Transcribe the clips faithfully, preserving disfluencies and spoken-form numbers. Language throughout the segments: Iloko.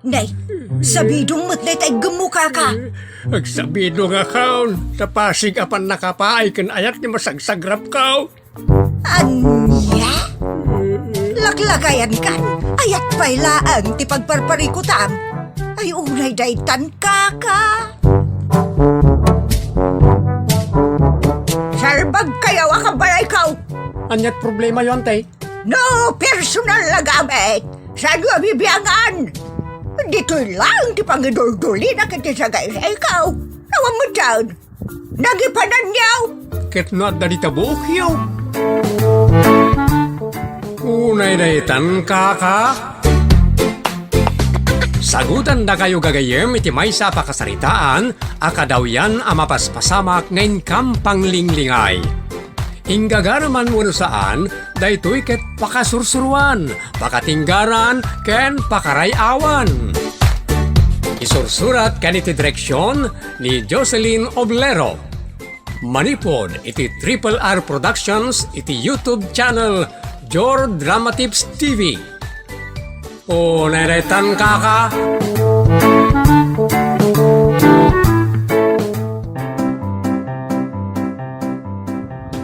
Nay, sabidong met dayta iggemmo, kaka. Agsabidong a kaon, ta pasig a pannakapaay ken ayat nga masagsagrapkaw. Ania? Laklagayankan, ayat pay laeng ti pagparparikutam. Ay, unay daytan, kaka. Salbagkayo a kabalayko. Ania't problemayo, ante? No personal a gamit, saanyo a bibiangan? Ditoy laeng ti pangiduldulina ket ti sagaysayko. Awan met daan. Nagipananyo! Ket no adda dita buokyo. Unay daytan, kaka. Sagutandakayo gagayyem iti maysa a pakasaritaan a kadawyan a mapaspasamak nga inkam panglinglingay. Inggagaraman wenno saan, daytoy ket pakasursuroan, pakatinggaran, ken pakaray-awan. Isursurat ken iti direksion ni Jocelyn Oblero. Manipud iti Triple R Productions iti YouTube channel Jor Dramatips T V. O, nairetan, kaka.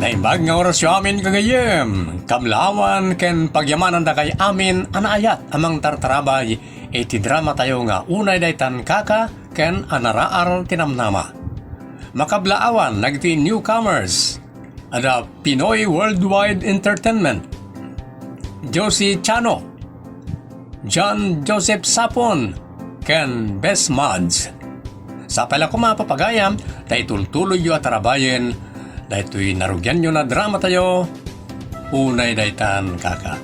Naimbag nga orasyo amin, gagayyem. Kamlawan ken pagyamanandakay amin a naayat a mangtartarabay iti dramatayo nga Unay Daytan, Kaka, ken Anaraar ti Namnama. Makablaawan dagiti newcomers, adda Pinoy Worldwide Entertainment, Josie Chano, John Joseph Sapon, ken Best Mods. Sapay la koma, papagayam, ta itultuloyyo a tarabayen daytoy narugianyo a dramatayo, Unay Daytan, Kaka.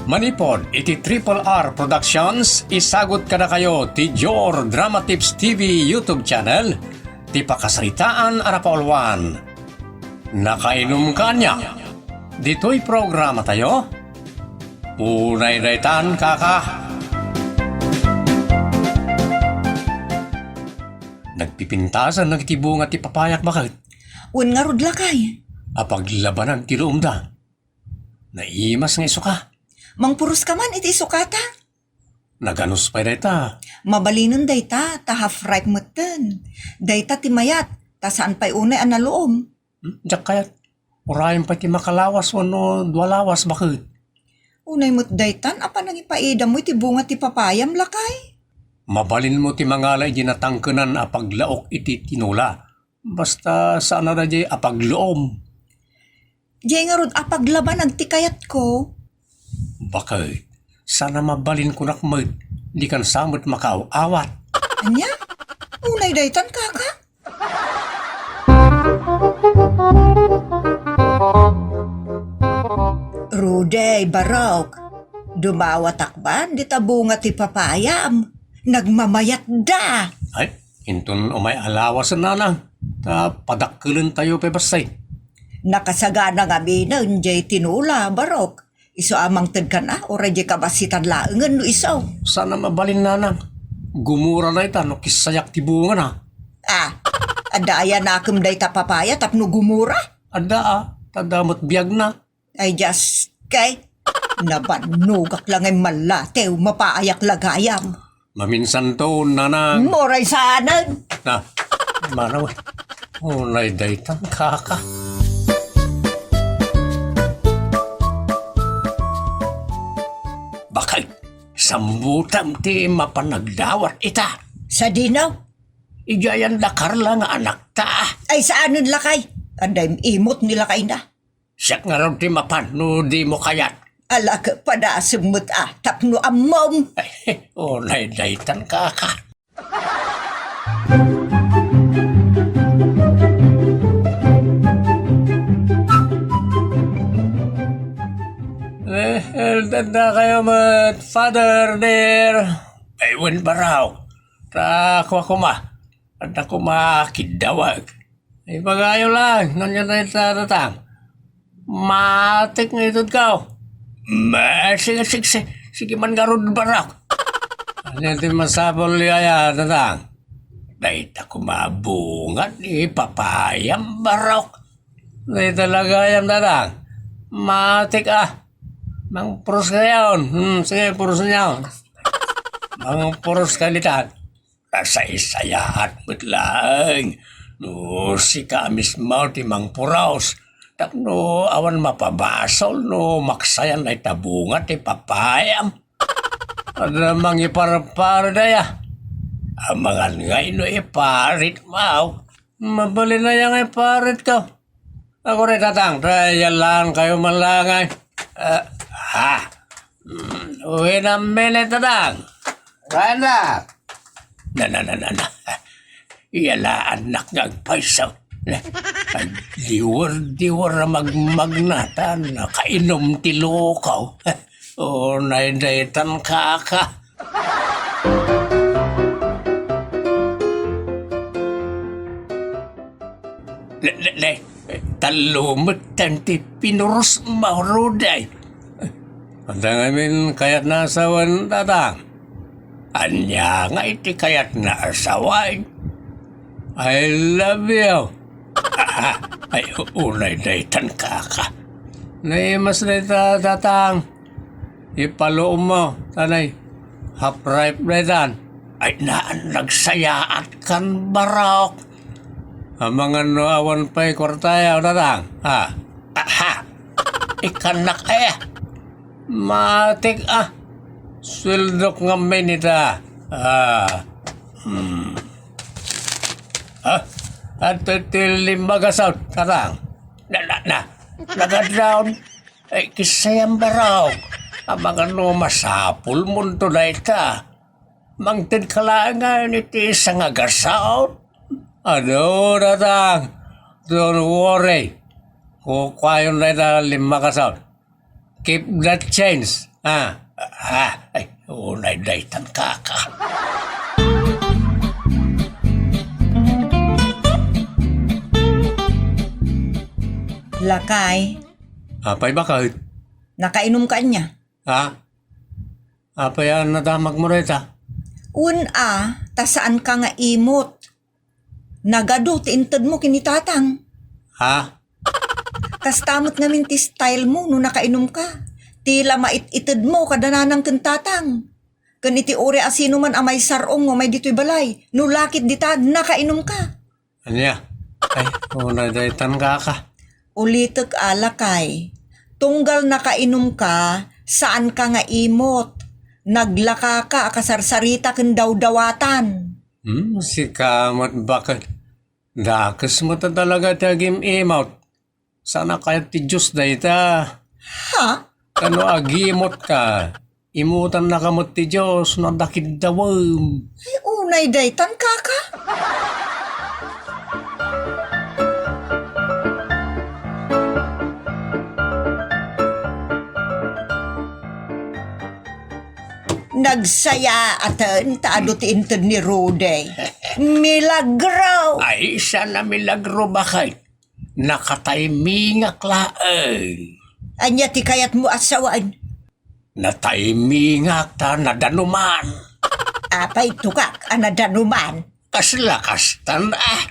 Manipud iti Triple R Productions, isagut kadakayo ti Jor Dramatips T V YouTube channel, ti pakasaritaan a napauluan. Nakainumka ania ditoy programatayo? Unay daytan, kaka. Nagpipintasan dagiti bunga ti papayak, baket. Wen ngarud, lakay. Apaglabanag ti luomda. Naimas nga isuka. Mangpuros ka man iti isukata. Naganus pay dayta. Mabalinen dayta, ta half ripe metten. Dayta ti mayat, ta saan pay unay a naluom. Hmm, diak kayat. Urayen pay ti makalawas wenno dua lawas, baket. Unay met daytan a panangipaidam mo iti bunga ti papayam, lakay. Mabalinmo ti mangala iti natangkenan a paglaok iti tinola. Basta saan a daydiay a pagluom. Diay ngarud a paglabanag ti kayatko. Baket, saan a mabalin kunak met, dikan sa met makaaw-awat. Ania? Unay daytan, kaka? Rudy, Barok, dumawatak man dita bunga ti papayam. Nagmamayatda. Ay, inton umay a lawasen, nanang, ta padakkelentayo pay bassit. Nakasagana ngaminen diay tinola, Barok. Isu a mangtedkan a, uray diay kabassitan laengen no isu. Saan a mabalin, nanang. Gumura dayta no kissayak ti bungana. Ah, adda aya nakem dayta papaya tapno gumura? Adda a, ta adda met biagna. Ay, Dios, kay nabannogak la nga immallatew, mapaayak la gayam. Maminsanto, nanang. Uray saanen. Na, manaw. Unay daytan, kaka. Baket, sammutem ti mapan nagdawat ita. Sadino? Idiay anda Carla nga anakta. Ay, saanen, lakay. Adda im-imot ni lakayna. Siak ngarud ti mapan no dimo kayat. Ala, padasem met a, tapno ammom. Unay daytan, kaka. Eh, eh, tanda kayo met, Father dear. Ay, wen, Barok. Ta, kua koma. Adda koma kiddawag. Ibagayo lang, no nia dayta, tatang. Matik nga itedkaw. Ma, sige, sige, sige, sige man ngarud, Barok. Ania ti masapul aya, tatang? Dayta koma bunga ti papayam, Barok. Dayta la gayam, tatang. Matik a. Mangpuros kayon. Hmm, sige, purosen niyo. Mangpuros ka ditan. Kasaysayaat met laeng no sika mismo ti mangpuros tapno awan mapabasol no maksayan dayta bunga ti papayam. Adda mangiparpar daya. Amangan ngay no iparit maw. Mabalin aya nga iparit ka. Ako rin, Tatang, ta yalaan kayo man lang ay. Ah, ha? Hmm, wait a minute, Tatang. Rana! Na, na, na, na, na. Iyalaannak nga agpayso. Agdiwer-diwer a magmagna ta nakainom ti lukaw. Unay daytan kaka. Ne, ne, ne, tallo met ti pinuros mo, Rudy. Adda ngamin kayatna a sawen, Tatang. Ania nga iti kayatna a sawen? I love you. Ah, ay, unay daytan kaka. Naimas dayta, Tatang. Ipaluom mo, tanay. Half ripe daytan. Ay, naan nagsayaat kan barok. Amangan no awan pay kwartayo, Tatang. Ha? Aha! Ikannak aya. Matik, ah. Sueldok ngamin ita. Ah. Hmm. Ah, adto ti limmagasawt, Tatang. Na, na, na. Nagadlaw. Ay, kisayam barok. Amangan no masapul mo to dayta. Mangted ka laeng iti sangagasawt. Adu, Tatang. Don't worry. Kukuayon dayta limmagasawt. Keep that change. Ah, ah, ay, unay daytan kaka. Lakay. Apay, bakit? Nakainom ka ania? Ha? Apay a nadamagmo dayta? Wen a, ta saan ka nga imot. Nagadu ti intedmo ken ni Tatang. Ha? Kasta met ngamin ti style mo no nakainom ka. Ti la mait-itedmo kada nanang ken Tatang. Ken iti uray a sinoman a maisar-ong nga umay ditoy balay, no lakit dita, nakainom ka. Ania? Ay, unay daytan kaka. Ulitek a, lakay. Tunggal nakainom ka, saan ka nga imot. Naglaka ka a kasarsarita ken dawdawatan. Hmm, sika met baket. Dakes met talaga ti agim-imot. Saan a kayat ti Dios dayta. Ha? Kano agimot ka? Imutannaka met ti Dios no adda kiddawem. Ay, unay daytan, kaka. Nagsayaaten ta adu ti inted ni Rudy. Milagro! Ay, saan a milagro, baket? Nakataymingak laeng. Ania ti kayatmo a sawen? Nataymingak ta nadanuman. Apay, tugak a nadanuman? Kasla kastan, ah.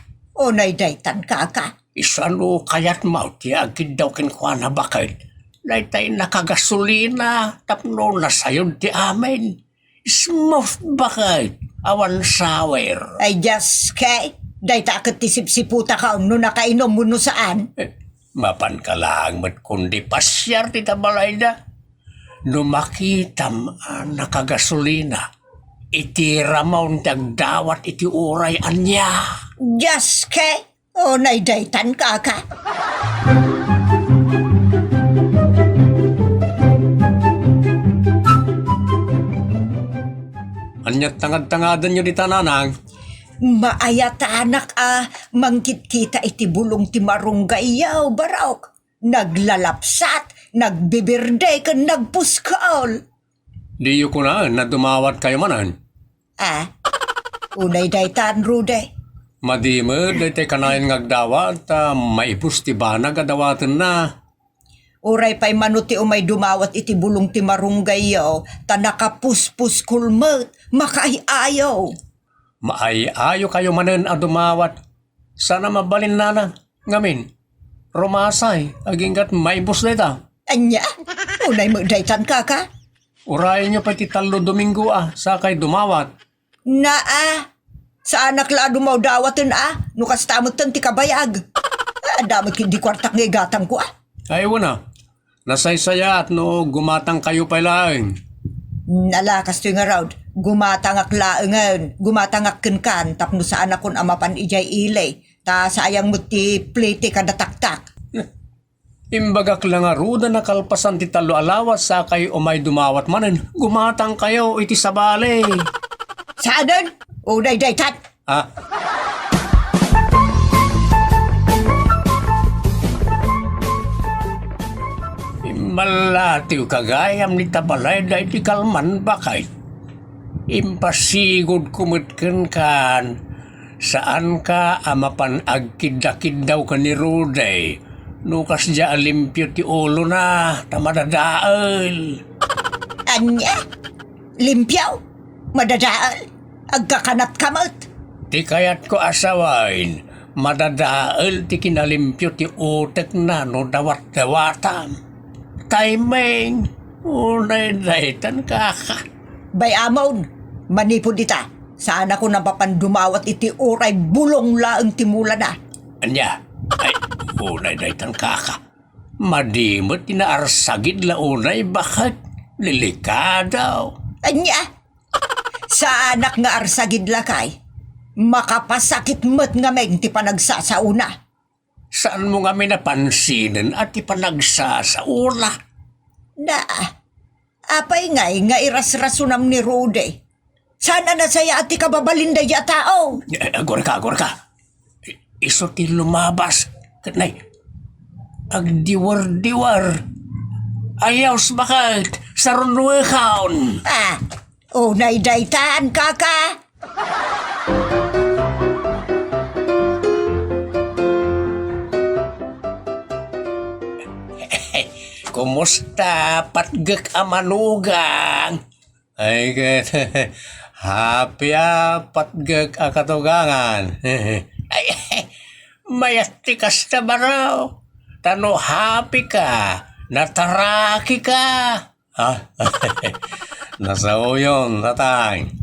Unay daytan, kaka. Isu a no kayatmo ti agkiddaw kenkuana, baket? Daytay nakagasolina tapno nasayod ti amin. Smooth, baket? Awan sour. Ay, Dios, kay dayta ket ti sipsiputaka no nakainom wenno saan. Eh, mapanka laeng met kundi pasiar dita balayda. No makitam a nakagasolina, itiramon ti agdawat iti uray ania. Dios, kay Unay daytan, kaka. Ania tangadtangadenyo dita, nanang? Maayatanak a mangkitkita iti bulong ti marunggayyo, barok. Naglalapsat, nagbibirde, ken nagpuskol. Diyo kunaen a dumawatkayo manen? Ah, unay daytan, Rudy. Madi met daytay kanayon nga agdawat ta maibus ti banag a dawatenna. Uray pay mano ti umay dumawat iti bulong ti marunggayyo ta nakapuspuskol met, makaay-ayo. Maay-ayokayo manen a dumawat. Saan a mabalin, nanang. Ngamin, rumasay, aginggat maibus dayta. Ania? Unay met daytan, kaka? Urayenyo pay ti tallo Domingo a, sakay dumawat. Naa, saanak la a dumawdawaten a, no kasta metten ti kabayag. Adda met ketdi kuartak nga igatangko a. Ay, wen a. Nasaysayaat no gumatangkayo pay laeng. Nala, kastoy ngarud, gumatangak laengen, gumatangak kenkan tapno saanakon a mapan idiay ili, ta sayang met ti plete kada taktak. Imbagak la ngarud a nakalpasan ti tallo a lawas sakay umay dumawat manen, gumatangkayo iti sabali. Saanen? O, daydaytan. Ah. Immallatiw ka gayam ni ta balayda iti kalman, baket. Impasigodko met kenkan, saanka a mapan agkiddakiddaw ken ni Rudy no kasdiay a limpio ti ulona ta madadael. Ania? Limpio? Madadael? Agkakanatka met? Ti kayatko a sawen, madadael ti kinalimpio ti utekna no dawatdawatam. Timing, unay daytan, kaka. Bay-amon, manipud ita, saanakon a mapan dumawat iti uray bulong laeng ti mulana. Ania? Ay, unay daytan, kaka. Madi met ti naarsagid la unay, baket. Delikado. Ania? Saanak nga arsagid lakay. Makapasakit met ngamin ti panagsasaona. Saanmo ngamin a pansinen a ti panagsasaona? Na, apay ngay nga irasrasonam ni Rudy? Saan a nasayaat ti kababalin daydiay a tao? Eh, agurka, agurka. I-, isu ti lumabas. Ket nay, agdiwardiwar. Ayos, baket. Sarunwekon. Ah, unay daytan, kaka. Kumusta, patgek a manugang? Ay, ket, happy a patgek a katugangan. Ay, mayat ti kasta, baro. Ta no happy ka, nataraki ka. Ha? Nasaoyon, tatang.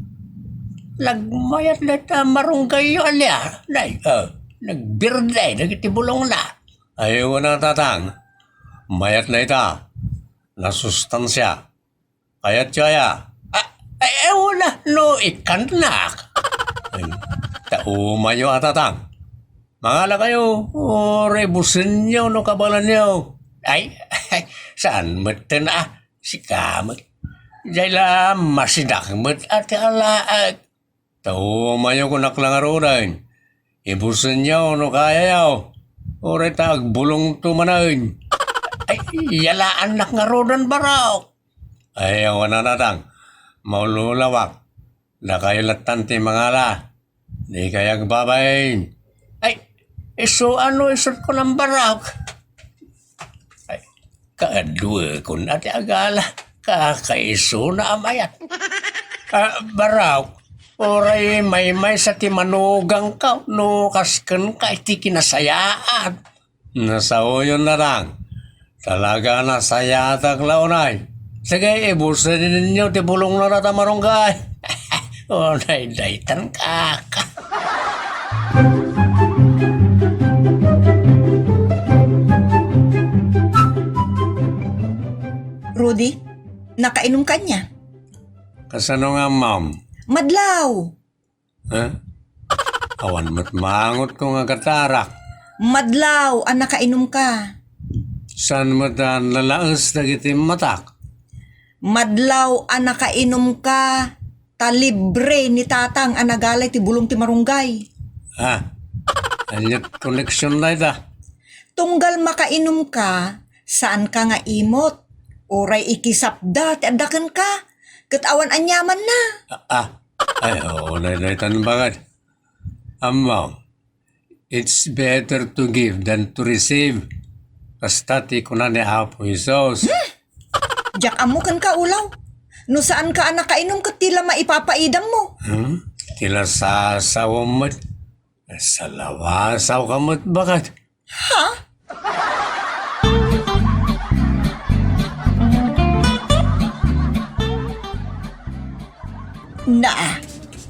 Nagmayat dayta marunggayyo, ania? Nay, oh, nagbirday dagiti bulongna. Ay, wen a, tatang. Mayat dayta. Nasustansia. Kayatyo aya? Ah, ay, ay, wen a, no ikkannak. Em, ta umayo a, tatang. Mangalakayo, uray busenyo no kabaelanyo. Ay, ay, saan metten a, sika met. Diay la masidak met a ti alaek. Ta umayo, kunak la ngaruden. Ibusenyo no kayayo. Uray ta agbulongto manen. Ay, yalaannak ngaruden, barok. Ay, awan a, tatang. Maululawak. Dakayo lattan ti mangala. Dikay agbabain. Ay, isu a no isut ko lang, barok. Ay, kaduekon a ti agala. Kakaisuna a mayat. Ah, barok, uray maymaysa ti manugangka no kas kenka iti kinasayaat. Nasaoyon, tatang. Talaga nasayaatak la unay. Sige, ibusenyo ti bulongna ta marunggay. Unay daytan, kaka. Rudy, nakainom ka ania? Kasano nga, ma'am? Madlaw! Ha? Awan met mangutko nga agtarak. Madlaw a nakainumka. Saan met a nalaes dagiti matak? Madlaw a nakainumka, ta libre ni tatang a nagala iti bulong ti marunggay. Ha? Ania't koneksion dayta? Tunggal makainumka, saanka nga imot. Uray ikisapda ti adda kenka, ket awan aniamanna. Ah, ah. Ay, oo, daytan, baket. Ammo, it's better to give than to receive. Kasta ti kuna ni Apo Jesus. Hmm? Diak ammo kenka, ulaw. No saanka a nakainom ket ti la maipapaidammo. Hmm? Ti la sasawem met. Salawasawka met, baket. Ha? Na,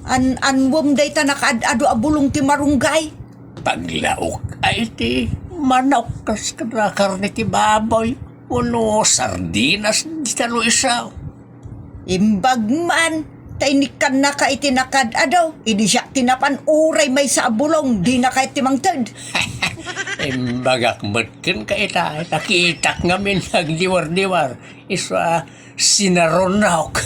an-anwem dayta nakaad-ado a bulong ti marunggay? Paglaok ay ti manok kas kada karne ti baboy, wenno sardinas dita no isu. Imbag man, ta inikkannaka iti nakaad-ado, idi siak ti napan uray maysa a bulong, dina kayat ti mangted. Imbagak met kenka ita, nakitak ngamin nagdiwardiwar, isu a sinarunok.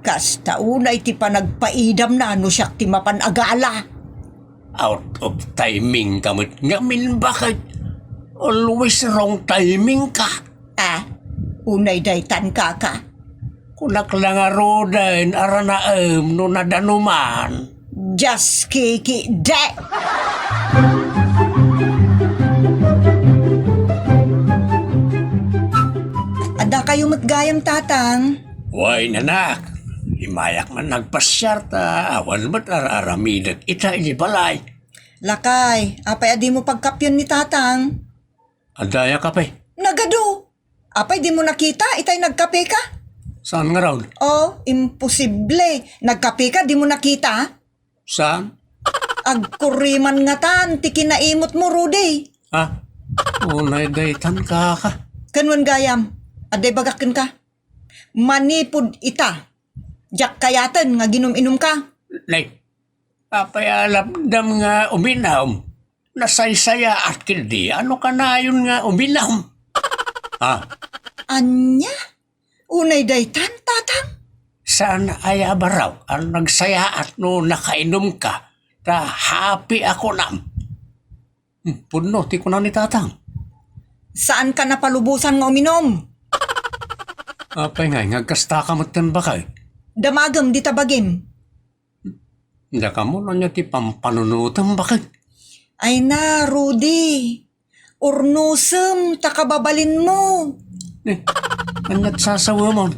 Kasta unay ti panagpaidamna no siak ti mapan agala. Out of timing ka met ngamin, bakit? Always wrong timing ka. Ah, unay daytan, kaka. Kunak la ngaruden, aranaem no nadanuman. Just kiki, de! Adda kayo met gayam, Tatang? Wen, anak. Immayak man nagpasiar ta awan met ar-aramidek ita iti balay. Lakay, apay a dimo pagkapion ni Tatang? Adda aya kape? Nagadu! Apay dimo nakita itay nagkapeka? Saan ngarud? Oh, imposible. Nagkapeka, dimo nakita? Saan? Agkuriman ngatan ti kinaimotmo, Rudy. Ah, unay daytan, kaka. Ken wen gayam, adda ibagak kenka. Manipud ita, diak kayaten nga aginum-inumka. Nay, apay a lapdam nga uminum? Nasaysayaat ketdi, no kanayon nga uminum. Ah. Ania? Unay daytan, Tatang? Saan aya a baro a nagsayaat no nakainumka, ta happy a kunam? Hmm, pudno ti kuna ni Tatang. Saanka napalubosan nga uminum? Apay ngay, nga agkastaka metten, bakay? Damagem dita bagim. Diak ammo no ania ti pampanunotem, bakit? Ay na, Rudy. Urnosem ta kababalinmo. Eh, aniat sasawemon?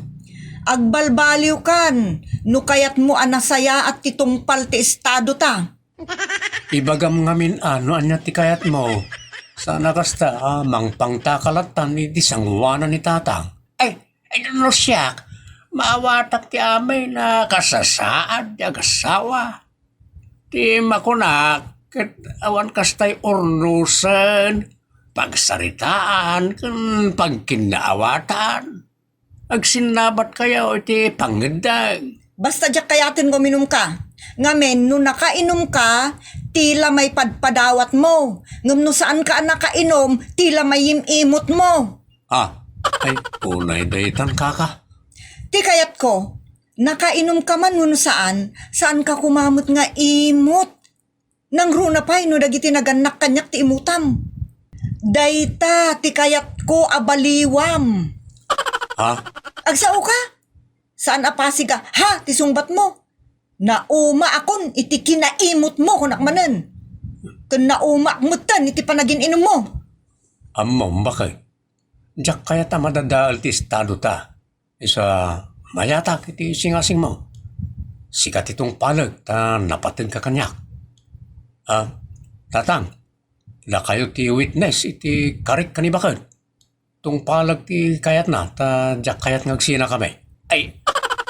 Agbalbaliwkan no kayatmo a nasayaat ti tungpal ti estadota. Ibagam ngamin a no ania ti kayatmo. Saan a kasta a mangpangtaka lattan iti sangoanan ni Tatang. Ay, Ay, no siak, maawatak ti amin a kasasaad ti agasawa. Ti makunak, ket awan kastay urnosen, pagsaritaan, ken pagkinnaawatan. Agsinnabatkayo iti pangngeddeng. Basta diak kayaten nga uminumka. Ngamin, no nakainumka, ti la maipadpadawatmo. Ngem no saanka a nakainum, ti la maiyim-imotmo. Ah, ay, unay daytan, kaka. Ti kayatko, nakainumka man wenno saan, saanka koma met nga imot. Nangruna pay no dagiti nagannak kaniak ti imutam. Dayta ti kayatko a baliwam. Ha? Agsaoka? Saan a pasig a ha ti sungbatmo? Naumaakon iti kinaimotmo, kunak manen. Ken naumaak metten iti panagin-inummo. Ammom, bakay. Diak kayat a madadael ti estadota. Isu a mayatak iti singasingmo. Sika ti tungpaleg ta napateg ka kaniak. Ah, Tatang, dakayo ti witness iti karik ken ni baked. Tungpaleg ti kayatna ta diak kayat nga agsinakami. Ay,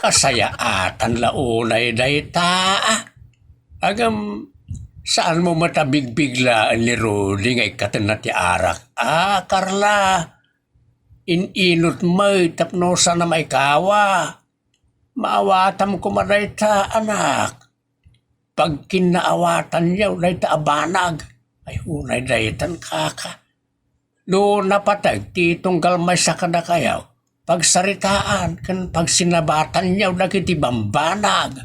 kasayaatan la unay dayta, ah. Agam, saanmo met a bigbiglaen ni Rudy nga ikkatenna ti arak? Ah, Carla, in-inot met tapno saan a maikawa. Maawatam koma dayta, anak. Pagkinnaawatanyo dayta a banag. Ay, unay daytan, kaka. No napateg ti tunggal maysa kadakayo, pagsaritaan ken pagsinnabatanyo dagiti bambanag.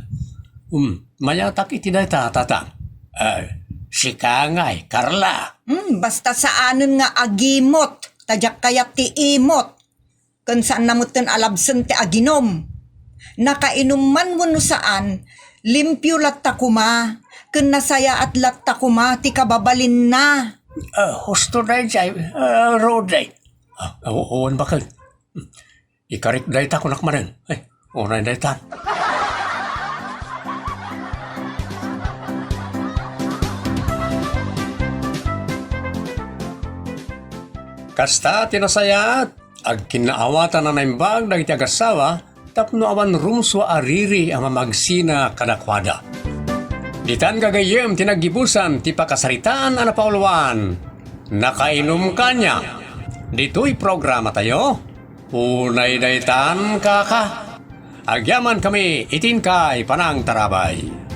Hmm, mayatak iti dayta, Tatang. Eh, sika ngay, Carla. Hmm, basta saanen nga agimot, ta diak kayat ti imot. Ken saanna metten a labsen ti aginum. Nakainum man wenno saan, limpio latta koma, ken nasayaat latta koma ti kababalinna. Ah, husto daydiay, ah, Rudy. Ah, aw-, awan baken. Ikarik dayta kunak manen. Ay, unay dayta. Kasta ti nasayaat, agkinnaawatan a naimbag dagiti agasawa, tapno awan rumsua a riri a mamagsina kadakuada. Ditan gagayyem ti naggibusan ti pakasaritaan a napauluan. Nakainum kaniak. Ditoy programa tayo, unay daytan, kaka. Agyaman kami iti inkay panangtarabay.